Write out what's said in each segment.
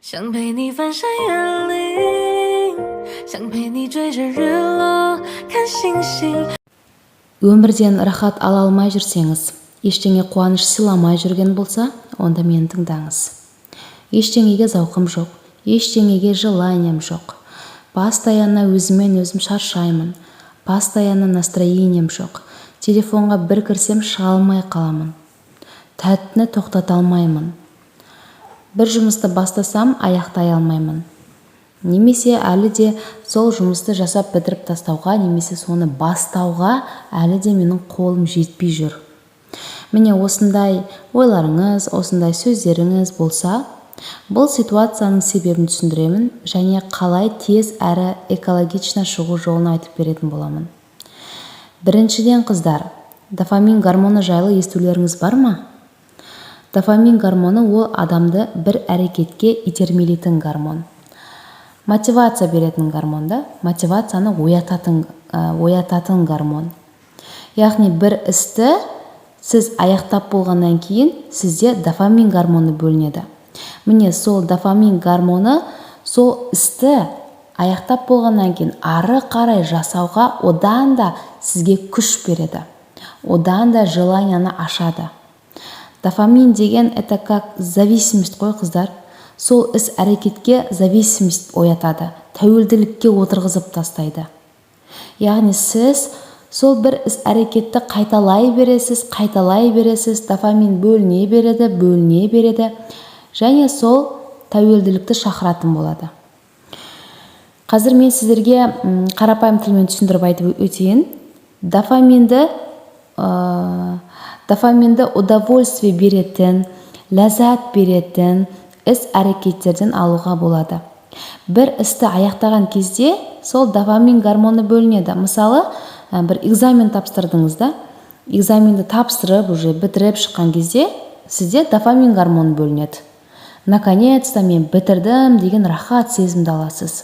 想陪你翻山越岭，想陪你追着日落看星星。 Өмірден рахат ала алмай жүрсеңіз, ештеңе қуаныш сыйламай жүрген болса, онда мені тыңдаңыз. Ештеңеге зауқым жоқ, ештеңеге желанием жоқ, постоянно өзіммен өзім шаршаймын, постоянно настроением жоқ, телефонға бір кірсем, шыға алмай қаламын, тәттіні тоқтата алмаймын, бір жұмысты бастасам, аяқтай алмаймын немесе әлі де сол жұмысты жасап бітіріп тастауға немесе соны бастауға әлі де менің қолым жетпей жүр. Міне, осындай ойларыңыз, осындай сөздеріңіз болса, бұл ситуацияның себебін түсіндіремін және қалай тез әрі экологично шығу жолын айтып беретін боламын. Біріншіден, қыздар, дофамин гормоны жайлы естулеріңіз бар ма? Дофамин гормоны – ол адамды бір әрекетке итермелейтін гормон, мотивация беретін гормон да, мотивацияны оятатын гормон. Яғни бір істі сіз аяқтап болғаннан кейін сізде дофамин гормоны бөлінеді. Міне, сол дофамин гормоны сол істі аяқтап болғаннан кейін ары қарай жасауға одан да сізге күш береді, одан да желанияны ашады. Дофамин деген – это как зависимость қой, қыздар. Сол іс әрекетке зависимость оятады, тәуелділікке отырғызып тастайды. Яғни сіз сол бір іс әрекетті қайталай бересіз, қайталай бересіз, дофамин бөліне береді, бөліне береді және сол тәуелділікті шақыратын болады. Қазір мен сіздерге қарапайым тілмен түсіндіріп айтып өтейін. Дофаминді удовольствие беретін, ләззат беретін іс әрекеттерден алуға болады. Бір істі аяқтаған кезде сол дофамин гормоны бөлінеді. Мысалы, бір экзамен тапсырдыңыз да, экзаменді тапсырып, уже бітіріп шыққан кезде сізде дофамин гормоны бөлінеді. Наконец-то мен бітірдім деген рахат сезімді аласыз.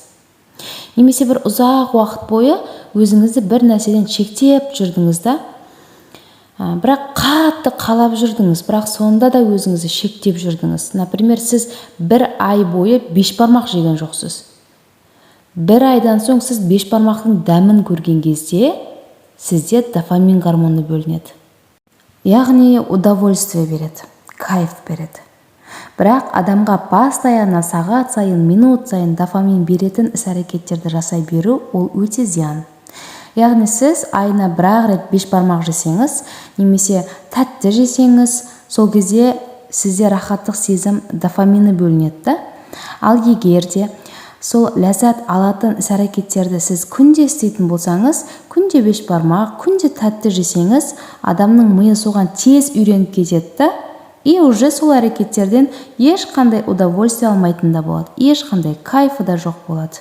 Немесе бір ұзақ уақыт бойы өзіңізді бір нәрседен шектеп жүрдіңіз да, бірақ қатты қалап жүрдіңіз, бірақ сонда да өзіңізді шектеп жүрдіңіз. Например, сіз бір ай бойы бешбармақ жеген жоқсыз. Бір айдан соң сіз бешбармақтың дәмін көрген кезде сізде дофамин гормоны бөлінеді, яғни удовольствие береді, кайф береді. Бірақ адамға постоянно сағат сайын, минут сайын дофамин беретін іс әрекеттерді жасай беру – ол өте зиян. Яғни сіз айына бір ақ рет бешбармақ жесеңіз немесе тәтті жесеңіз, сол кезде сізде рахаттық сезім дофамині бөлінеді да. Ал егер де сол ләззат алатын іс әрекеттерді сіз күнде істейтін болсаңыз, күнде бешбармақ, күнде тәтті жесеңіз, адамның миы соған тез үйреніп кетеді да, и уже сол әрекеттерден ешқандай удовольствие алмайтын да болады, ешқандай кайфы да жоқ болады.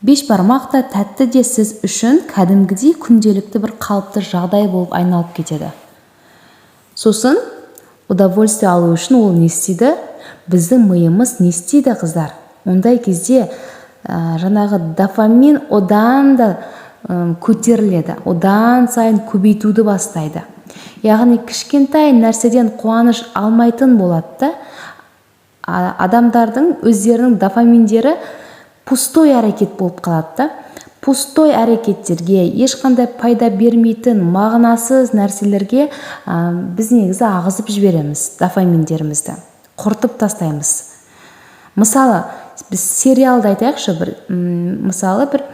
Бешбармақ та, тәтті де сіз үшін кәдімгідей күнделікті бір қалыпты жағдай болып айналып кетеді. Сосын удовольствие алу үшін ол не істейді? Біздің миымыз не істейді, қыздар? Ондай кезде жаңағы дофамин одан да көтеріледі, одан сайын көбейтуді бастайды. Яғни кішкентай нәрседен қуаныш алмайтын болады да. Адамдардың өздерінің дофаминдері пустой әрекет болып қалады да. Пустой әрекеттерге, ешқандай пайда бермейтін мағынасыз нәрселерге біз негізі ағызып жібереміз, дофаминдерімізді құртып тастаймыз. Мысалы, біз сериалды айтайықшы. Бір мысалы, бір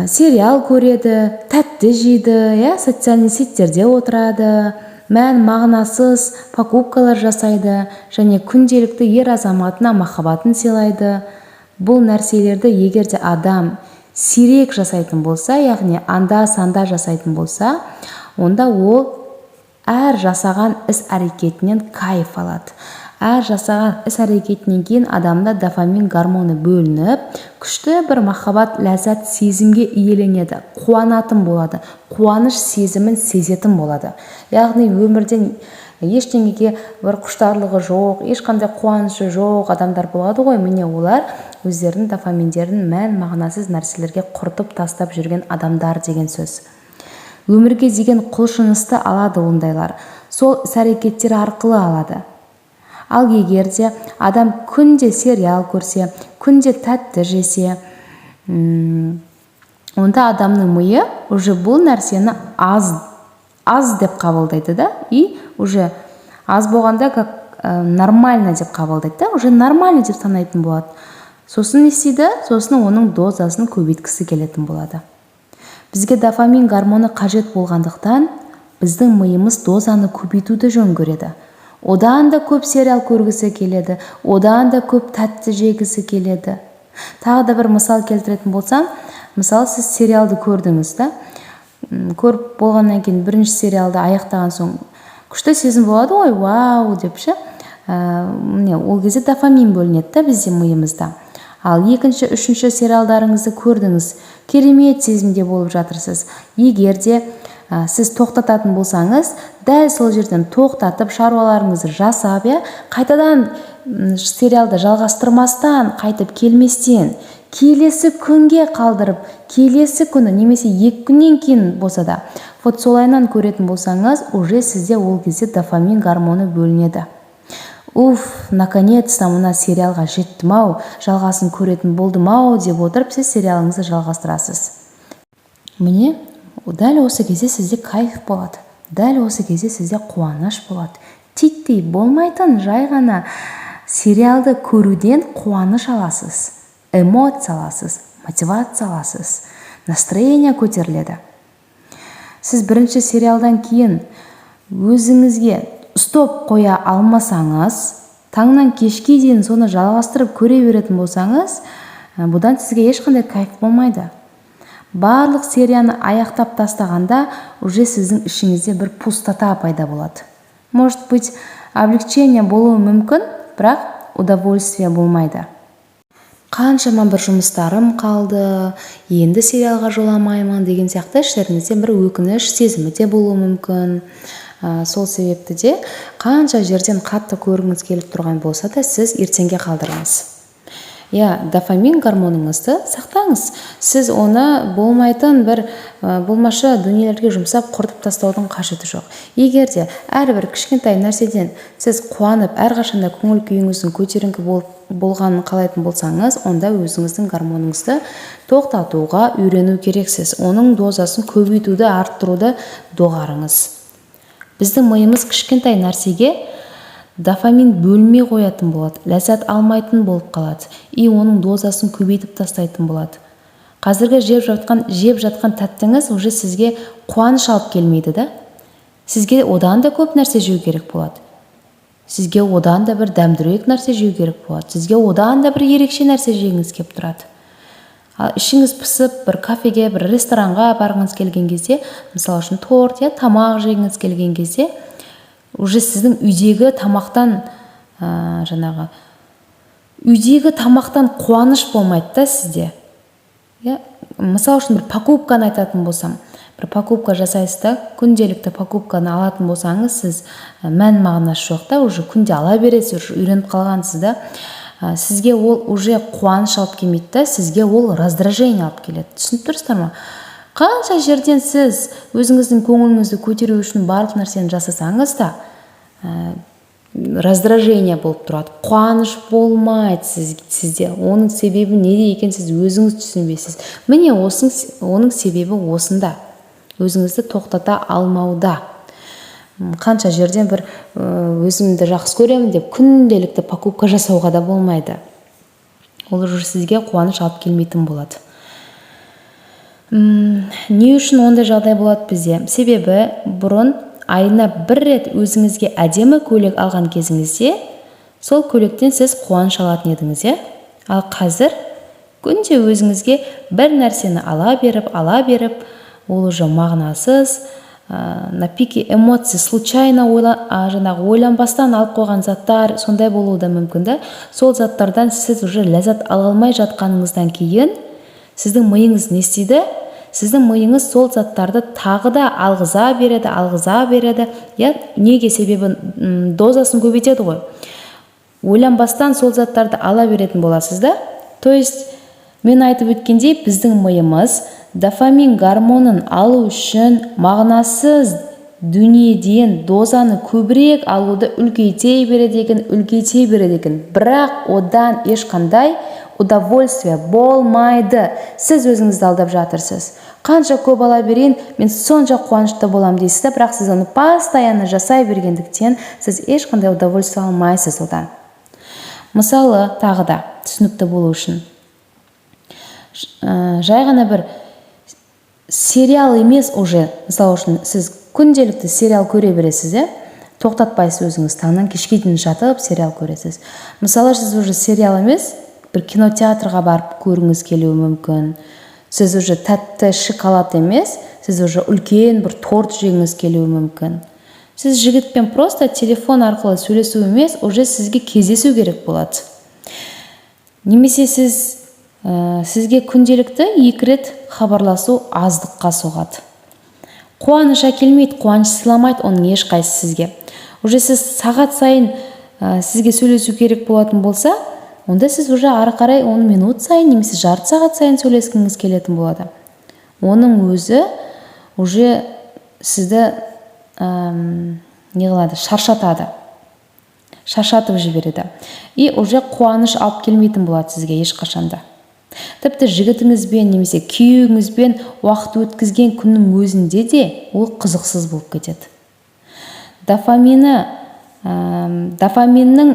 сериал көреді, тәтті жейді, иә, социальный сетьтерде отырады, мән мағынасыз покупкалар жасайды және күнделікті ер азаматына махаббатын сыйлайды. Бұл нәрселерді егер де адам сирек жасайтын болса, яғни анда санда жасайтын болса, онда ол әр жасаған іс әрекетінен кайф алады. Әр жасаған іс әрекетінен кейін адамда дофамин гормоны бөлініп, күшті бір махаббат, ләззат сезімге иеленеді, қуанатын болады, қуаныш сезімін сезетін болады. Яғни өмірден ештеңеге бір құштарлығы жоқ, ешқандай қуанышы жоқ адамдар болады ғой. Міне, олар өздерінің дофаминдерін мән мағынасыз нәрселерге құртып тастап жүрген адамдар деген сөз. Өмірге деген құлшынысты алады ондайлар, сол іс әрекеттер арқылы алады. Ал егер де адам күнде сериал көрсе, күнде тәтті жесе, онда адамның миы уже бұл нәрсені аз аз деп қабылдайды да, и уже аз болғанда, как нормально деп қабылдайды да, уже нормально деп санайтын болады. Сосын не істейді? Сосын оның дозасын көбейткісі келетін болады. Бізге дофамин гормоны қажет болғандықтан, біздің миымыз дозаны көбейтуді жөн көреді. Одан да көп сериал көргісі келеді, одан да көп тәтті жегісі келеді. Тағы да бір мысал келтіретін болсам, мысалы, сіз сериалды көрдіңіз да, көріп болғаннан кейін, бірінші сериалды аяқтаған соң күшті сезім болады ғой, «вау» деп ше. Міне, ол кезде дофамин бөлінеді да бізде, миымызда. Ал екінші, үшінші сериалдарыңызды көрдіңіз, керемет сезімде болып жатырсыз. Егер де сіз тоқтататын болсаңыз, дәл сол жерден тоқтатып, шаруаларыңызды жасап, иә, қайтадан сериалды жалғастырмастан, қайтып келместен, келесі күнге қалдырып, келесі күні немесе 2 күннен кейін болса да, вот солайынан көретін болсаңыз, уже сізде ол кезде дофамин гормоны бөлінеді. «Уф, наконец-то мына сериалға жеттім ау, жалғасын көретін болдым ау» деп отырып, сіз сериалыңызды жалғастырасыз. Міне, дәл осы кезде сізде кайф болады, дәл осы кезде сізде қуаныш болады. Титтей болмайтын жай ғана сериалды көруден қуаныш аласыз, эмоция аласыз, мотивация аласыз, настроение көтеріледі. Сіз бірінші сериалдан кейін өзіңізге стоп қоя алмасаңыз, таңнан кешке дейін соны жалғастырып көре беретін болсаңыз, бұдан сізге ешқандай кайф болмайды. Барлық серияны аяқтап тастағанда, уже сіздің ішіңізде бір пустота пайда болады. Может быть, облегчение болуы мүмкін, бірақ удовольствие болмайды. «Қаншама бір жұмыстарым қалды, енді сериалға жоламаймын» деген сияқты іштеріңізде бір өкініш сезімі де болуы мүмкін. Сол себепті де қанша жерден қатты көргіңіз келіп тұрған болса да, сіз ертеңге қалдырыңыз, иә, дофамин гормоныңызды сақтаңыз. Сіз оны болмайтын бір болмашы дүниелерге жұмсап, құртып тастаудың қажеті жоқ. Егер де әрбір кішкентай нәрседен сіз қуанып, әрқашанда көңіл күйіңіздің көтеріңкі болып болғанын қалайтын болсаңыз, онда өзіңіздің гормоныңызды тоқтатуға үйрену керексіз, оның дозасын көбейтуді, арттыруды доғарыңыз. Біздің миымыз кішкентай нәрсеге дофамин бөлмей қоятын болады, ләззат алмайтын болып қалады и оның дозасын көбейтіп тастайтын болады. Қазіргі жеп жатқан тәттіңіз уже сізге қуаныш алып келмейді да, сізге одан да көп нәрсе жеу керек болады, сізге одан да бір дәмдірек нәрсе жеу керек болады, сізге одан да бір ерекше нәрсе жегіңіз келіп тұрады. Ал ішіңіз пысып, бір кафеге, бір ресторанға барғыңыз келген кезде, мысалы үшін, торт, иә, тамақ жегіңіз келген кезде, уже сіздің үйдегі тамақтан, жаңағы үйдегі тамақтан қуаныш болмайды да сізде, иә. Мысалы үшін, бір покупканы айтатын болсам, бір покупка жасайсыз да, күнделікті покупканы алатын болсаңыз, сіз мән мағынасы жоқ та, уже күнде ала бересіз, уже үйреніп қалғансыз да. Сізге ол уже қуаныш алып келмейді да, сізге ол раздражение алып келеді. Түсініп тұрсыздар ма? Қанша жерден сіз өзіңіздің көңіліңізді көтеру үшін барлық нәрсені жасасаңыз да, раздражение болып тұрады, қуаныш болмайды сізде. Оның себебі неде екенін сіз өзіңіз түсінбейсіз. Міне, оның себебі осында: өзіңізді тоқтата алмауда. Қанша жерден бір өзімді жақсы көремін деп күнделікті покупка жасауға да болмайды, ол уже сізге қуаныш алып келмейтін болады. Не үшін ондай жағдай болады бізде? Себебі бұрын айына бір рет өзіңізге әдемі көйлек алған кезіңізде, сол көйлектен сіз қуаныш алатын едіңіз, иә. Ал қазір күнде өзіңізге бір нәрсені ала беріп, ала беріп, ол уже мағынасыз, на пике эмоций, случайно жаңағы ойланбастан алып қойған заттар сондай болуы да мүмкін да. Сол заттардан сіз уже ләззат ала алмай жатқаныңыздан кейін, сіздің миыңыз не істейді? Сіздің миыңыз сол заттарды тағы да алғыза береді, алғыза береді, иә. Неге? Себебі дозасын көбейтеді ғой. Ойланбастан сол заттарды ала беретін боласыз да. То есть мен айтып өткендей, біздің миымыз дофамин гормонын алу үшін мағынасыз Дүниеден дозаны көбірек алуды үлкейте береді екен, үлкейте береді екен, бірақ одан ешқандай удовольствие болмайды. Сіз өзіңізді алдап жатырсыз. Қанша көп ала берейін, мен сонша қуанышты боламын дейсіз да, бірақ сіз оны постоянно жасай бергендіктен, сіз ешқандай удовольствие алмайсыз одан. Мысалы, тағы да түсінікті болу үшін, жай ғана бір сериал емес уже. Мысалы үшін, сіз күнделікті сериал көре бересіз, иә, тоқтатпайсыз өзіңіз, таңнан кешке дейін жатып сериал көресіз. Мысалы, сіз уже сериал емес, бір кинотеатрға барып көргіңіз келуі мүмкін. Сіз уже тәтті шоколад емес, сіз уже үлкен бір торт жегіңіз келуі мүмкін. Сіз жігітпен просто телефон арқылы сөйлесу емес, уже сізге кездесу керек болады. Немесе сіз сізге күнделікті екі рет хабарласу аздыққа соғады, қуаныш әкелмейді, қуаныш сыйламайды оның ешқайсысы сізге. Уже сіз сағат сайын сізге сөйлесу керек болатын болса, онда сіз уже ары қарай оны минут сайын немесе жарты сағат сайын сөйлескіңіз келетін болады. Оның өзі уже сізді не қылады? Шаршатады, шаршатып жібереді и уже қуаныш алып келмейтін болады сізге ешқашанда. Тіпті жігітіңізбен немесе күйеуіңізбен уақыт өткізген күннің өзінде де ол қызықсыз болып кетеді. Дофаминнің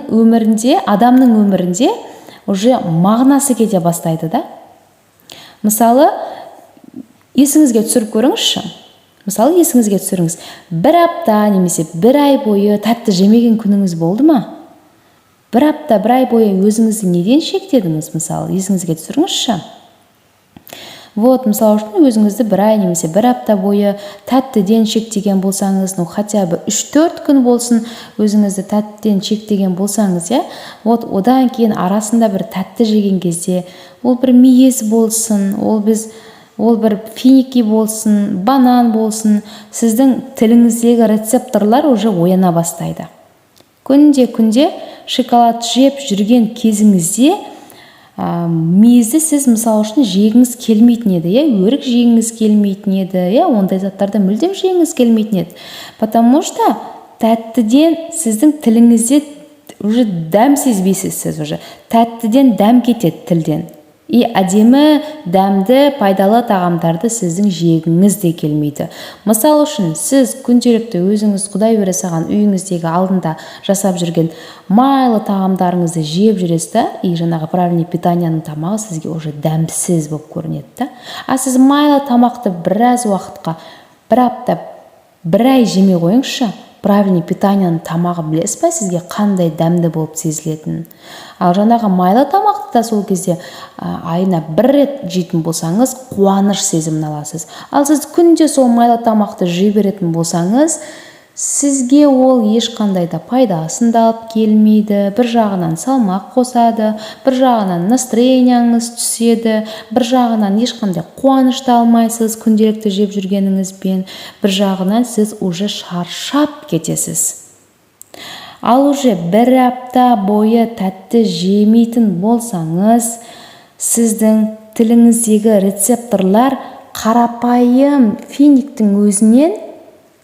өмірінде, адамның өмірінде уже мағынасы кете бастайды да. Мысалы, есіңізге түсіріп көріңізші. Мысалы, есіңізге түсіріңіз: бір апта немесе бір ай бойы тәтті жемеген күніңіз болды ма? Бір апта, бір ай бойы өзіңізді неден шектедіңіз? Мысалы, есіңізге түсіріңізші. Вот, мысалы үшін, өзіңізді бір ай немесе бір апта бойы тәттіден шектеген болсаңыз, ну хотя бы 3-4 күн болсын, өзіңізді тәттіден шектеген болсаңыз, иә, вот одан кейін арасында бір тәтті жеген кезде, ол бір мейіз болсын, ол бір финики болсын, банан болсын, сіздің тіліңіздегі рецепторлар уже ояна бастайды. Күнде күнде шоколад жеп жүрген кезіңізде мейізді сіз, мысалы үшін, жегіңіз келмейтін еді, иә, өрік жегіңіз келмейтін еді, иә, ондай заттарды мүлдем жегіңіз келмейтін еді, потому что тәттіден сіздің тіліңізде уже дәм сезбейсіз. Сіз уже тәттіден дәм кетеді тілден и әдемі, дәмді, пайдалы тағамдарды сіздің жегіңіз де келмейді. Мысалы үшін, сіз күнделікті өзіңіз, құдай бере салған, үйіңіздегі алдында жасап жүрген майлы тағамдарыңызды жеп жүресіз да, и жаңағы правильный питанияның тамағы сізге уже дәмсіз болып көрінеді да. А сіз майлы тамақты біраз уақытқа, бір апта, бір ай жемей қойыңызшы, правильный питанияның тамағы, білесіз ба, сізге қандай дәмді болып сезілетінін? Ал жаңағы майлы тамақты да сол кезде айына бір рет жейтін болсаңыз, қуаныш сезімін аласыз. Ал сіз күнде сол майлы тамақты жей беретін болсаңыз, сізге ол ешқандай да пайдасын да алып келмейді. Бір жағынан салмақ қосады, бір жағынан настроениеңіз түседі, бір жағынан ешқандай қуаныш та алмайсыз күнделікті жеп жүргеніңізбен, бір жағынан сіз уже шаршап кетесіз. Ал уже бір апта бойы тәтті жемейтін болсаңыз, сіздің тіліңіздегі рецепторлар қарапайым финиктің өзінен,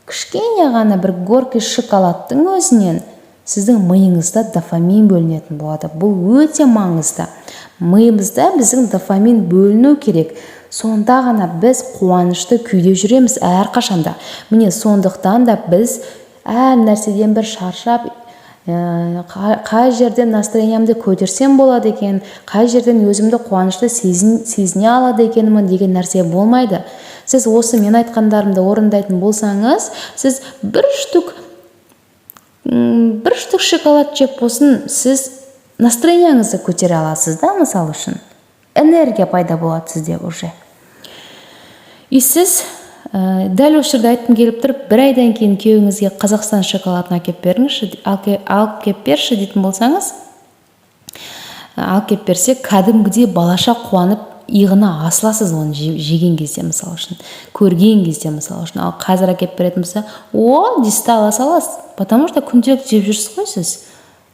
кішкене ғана бір горький шоколадтың өзінен сіздің миыңызда дофамин бөлінетін болады. Бұл өте маңызды. Миымызда біздің дофамин бөліну керек, сонда ғана біз қуанышты күйде жүреміз әрқашанда. Міне, сондықтан да біз әр нәрседен бір шаршап, қай жерден настроениемді көтерсем болады екен, қай жерден өзімді қуанышты сезіне алады екенмін деген нәрсе болмайды. Сіз осы мен айтқандарымды орындайтын болсаңыз, сіз бір штук шоколад жеп болсын, сіз настроениеңізді көтере аласыз да. Мысалы үшін, энергия пайда болады сізде уже. И сіз дәл осы жерде айтқым келіп тұр: бір айдан кейін күйеуіңізге Қазақстан шоколадын әкеліп беріңізші, алып келіп берші дейтін болсаңыз, алып келіп берсе, кәдімгідей балаша қуанып, иығына асыласыз оны жеген кезде, мысалы үшін, көрген кезде, мысалы үшін. Ал қазір әкеліп беретін болса, о дейсіз да, ала саласыз, потому что күнделікті жеп жүрсіз ғой сіз.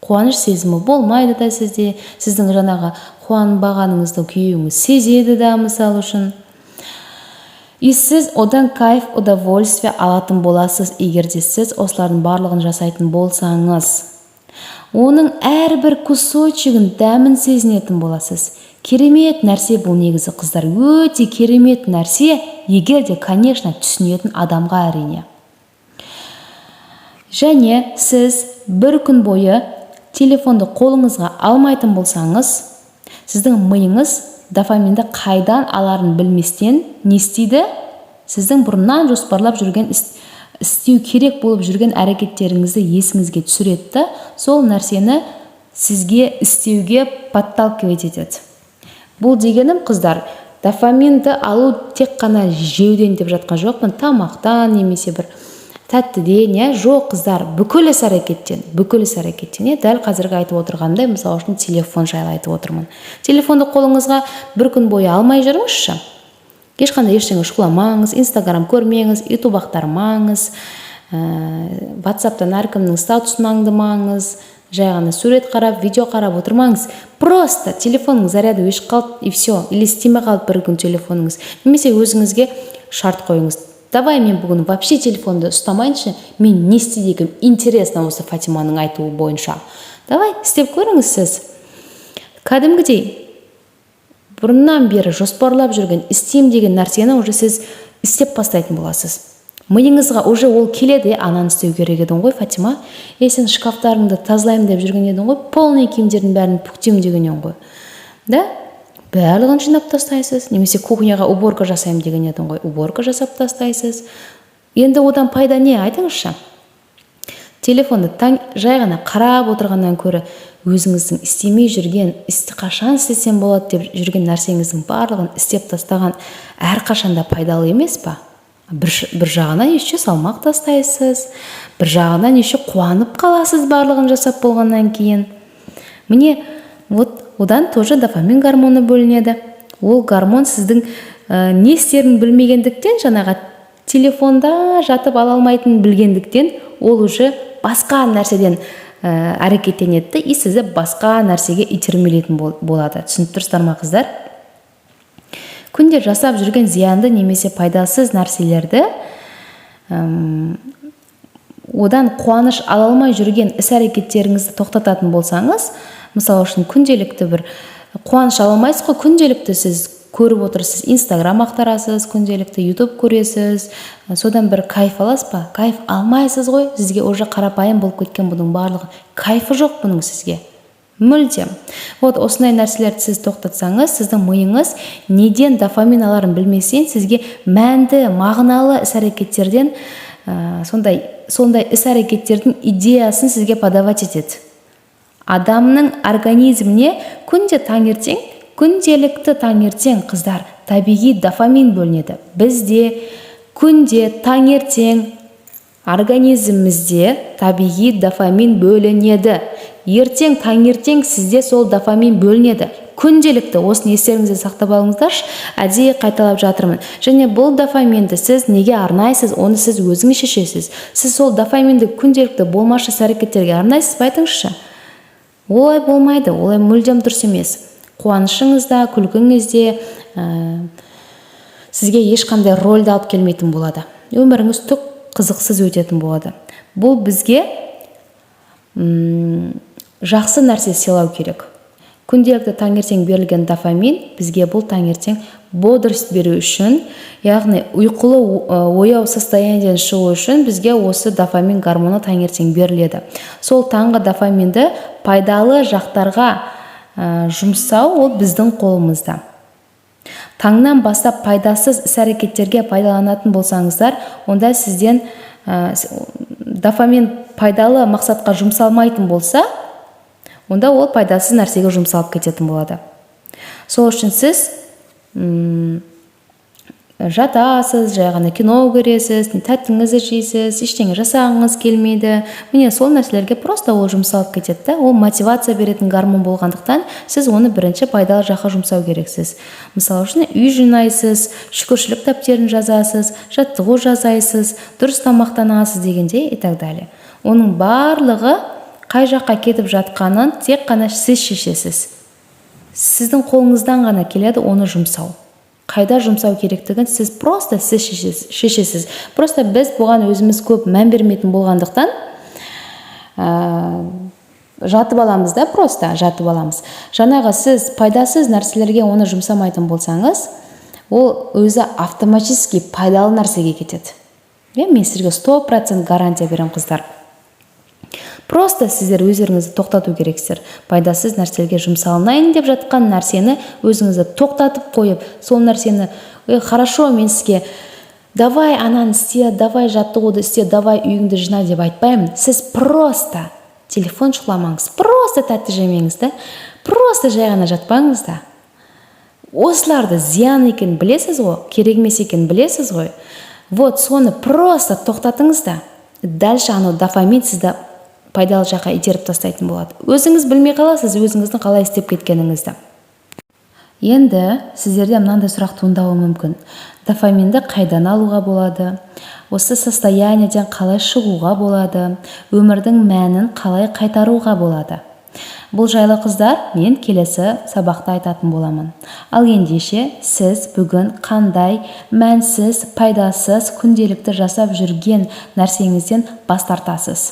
Қуаныш сезімі болмайды да сізде, сіздің жаңағы қуанбағаныңызды күйеуіңіз сезеді да, мысалы үшін. И сіз одан кайф, удовольствие алатын боласыз, егер де сіз осылардың барлығын жасайтын болсаңыз. Оның әрбір кусочегін, дәмін сезінетін боласыз. Керемет нәрсе бұл негізі, қыздар, өте керемет нәрсе, егер де, конечно, түсінетін адамға, әрине. Және сіз бір күн бойы телефонды қолыңызға алмайтын болсаңыз, сіздің миыңыз дофаминді қайдан аларын білместен не істейді? Сіздің бұрыннан жоспарлап жүрген, істеу керек болып жүрген әрекеттеріңізді есіңізге түсіреді да, сол нәрсені сізге істеуге подталкивать етеді. Бұл дегенім, қыздар, дофаминді алу тек қана жеуден деп жатқан жоқпын, тамақтан немесе бір тәттіден, иә. Жоқ, қыздар, бүкіл іс әрекеттен, бүкіл іс әрекеттен, иә. Дәл қазіргі айтып отырғанымдай, мысалы үшін, телефон жайлы айтып отырмын. Телефонды қолыңызға бір күн бойы алмай жүріңізші, ешқандай ештеңе шұқыламаңыз, Инстаграм көрмеңіз, Ютуб ақтармаңыз, Ватсаптан әркімнің статусын аңдымаңыз, жай ғана сурет қарап, видео қарап отырмаңыз. Просто телефонның заряды өшіп қалды, и все, или істемей қалды бір күн телефоныңыз. Немесе өзіңізге шарт қойыңыз: давай, мен бүгін вообще телефонды ұстамайыншы, мен не істейді екенмін, интересно, осы Фатиманың айтуы бойынша. Давай, істеп көріңіз. Сіз кәдімгідей бұрыннан бері жоспарлап жүрген, істеймін деген нәрсені уже сіз істеп бастайтын боласыз. Миыңызға уже ол келеді: е, ананы істеу керек едің ғой, Фатима, е, сен шкафтарыңды тазалаймын деп жүрген едің ғой, полный киімдердің бәрін бүктеймін деген едің ғой да, барлығын жинап тастайсыз. Немесе кухняға уборка жасаймын деген едің ғой, уборка жасап тастайсыз. Енді одан пайда не, айтыңызшы? Телефонды таң жай ғана қарап отырғаннан көрі өзіңіздің істемей жүрген, істі қашан істесем болады деп жүрген нәрсеңіздің барлығын істеп тастаған әрқашанда пайдалы емес па? Бір жағынан еще салмақ тастайсыз, бір жағынан еще қуанып қаласыз барлығын жасап болғаннан кейін. Міне, вот одан тоже дофамин гормоны бөлінеді. Ол гормон сіздің не істерін білмегендіктен, жаңағы телефонда жатып ала алмайтынын білгендіктен, ол уже басқа нәрседен әрекеттенеді де, и сізді басқа нәрсеге итермелейтін болады. Түсініп тұрсыздар ма, қыздар? Күнде жасап жүрген зиянды немесе пайдасыз нәрселерді, одан қуаныш ала алмай жүрген іс әрекеттеріңізді тоқтататын болсаңыз, мысалы үшін, күнделікті бір қуаныш ала алмайсыз ғой. Күнделікті сіз көріп отырсыз, Инстаграм ақтарасыз, күнделікті Ютуб көресіз, содан бір кайф аласыз ба? Кайф алмайсыз ғой. Сізге уже қарапайым болып кеткен бұның барлығы, кайфы жоқ бұның сізге мүлдем. Вот осындай нәрселерді сіз тоқтатсаңыз, сіздің миыңыз неден дофамин аларын білмесең, сізге мәнді, мағыналы іс әрекеттерден, сондай іс әрекеттердің идеясын сізге подавать етеді. Адамның организміне күнде таңертең, күнделікті таңертең, қыздар, табиғи дофамин бөлінеді. Бізде күнде таңертең организмімізде табиғи дофамин бөлінеді. Ертең таңертең сізде сол дофамин бөлінеді күнделікті. Осыны естеріңізде сақтап алыңыздаршы, әдейі қайталап жатырмын. Және бұл дофаминді сіз неге арнайсыз, оны сіз өзіңіз шешесіз. Сіз сол дофаминді күнделікті болмашы іс әрекеттерге арнайсыз ба, айтыңызшы? Олай болмайды, олай мүлдем дұрыс емес. Қуанышыңыз да, күлкіңіз де сізге ешқандай рольді алып келмейтін болады, өміріңіз түк қызықсыз өтетін болады. Бұл бізге жақсы нәрсе сыйлау керек. Күнделікті таңертең берілген дофамин бізге бұл таңертең бодрость беру үшін, яғни ұйқылы ояу состояниеден шығу үшін бізге осы дофамин гормоны таңертең беріледі. Сол таңғы дофаминді пайдалы жақтарға жұмсау ол біздің қолымызда. Таңнан бастап пайдасыз іс әрекеттерге пайдаланатын болсаңыздар, онда сізден дофамин пайдалы мақсатқа жұмсалмайтын болса, онда ол пайдасыз нәрсеге жұмсалып кететін болады. Сол үшін сіз жатасыз, жай ғана кино көресіз, тәттіңізді жейсіз, ештеңе жасағыңыз келмейді. Міне, сол нәрселерге просто ол жұмсалып кетеді да. Ол мотивация беретін гормон болғандықтан, сіз оны бірінші пайдалы жаққа жұмсау керексіз. Мысалы үшін, үй жинайсыз, шүкіршілік дәптерін жазасыз, жаттығу жасайсыз, дұрыс тамақтанасыз дегендей и так далее. Оның барлығы қай жаққа кетіп жатқанын тек қана сіз шешесіз. Сіздің қолыңыздан ғана келеді оны жұмсау. Қай жаққа жұмсау, Қайда жұмсау керектігін сіз просто сіз шешесіз. Просто біз бұған өзіміз көп мән бермейтін болғандықтан, жатып аламыз да, просто жатып аламыз. Жаңағы сіз пайдасыз нәрселерге оны жұмсамайтын болсаңыз, ол өзі автоматически пайдалы нәрсеге кетеді. Иә, мен сіздерге 100% гарантия беремін, қыздар. Просто сіздер өздеріңізді тоқтату керексіздер. Пайдасыз нәрселерге жұмсалынайын деп жатқан нәрсені өзіңізді тоқтатып қойып, сол нәрсені хорошо, мен сізге «давай ананы істе, давай жаттығуды істе, давай үйіңді жина» деп айтпаймын. Сіз просто телефон шұқыламаңыз, просто тәтті жемеңіз да, просто жай ғана жатпаңыз да. Осыларды зиян екенін білесіз ғой, керек емес екенін білесіз ғой. Вот соны просто тоқтатыңыз да, дальше анау дофамин сізді пайдалы жаққа итеріп тастайтын болады. Өзіңіз білмей қаласыз өзіңіздің қалай істеп кеткеніңізді. Енді сіздерде мынандай сұрақ туындауы мүмкін: дофаминді қайдан алуға болады, осы состояниеден қалай шығуға болады, өмірдің мәнін қалай қайтаруға болады? Бұл жайлы, қыздар, мен келесі сабақта айтатын боламын. Ал ендеше, сіз бүгін қандай мәнсіз, пайдасыз күнделікті жасап жүрген нәрсеңізден бас тартасыз?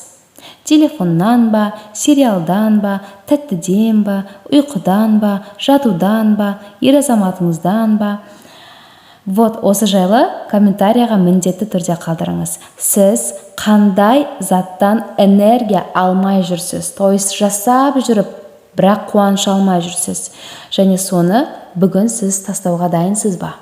Телефоннан ба, сериалдан ба, тәттіден ба, ұйқыдан ба, жатудан ба, ер азаматыңыздан ба? Вот осы жайлы комментарияға міндетті түрде қалдырыңыз. Сіз қандай заттан энергия алмай жүрсіз, то есть жасап жүріп, бірақ қуаныш алмай жүрсіз, және соны бүгін сіз тастауға дайынсыз ба?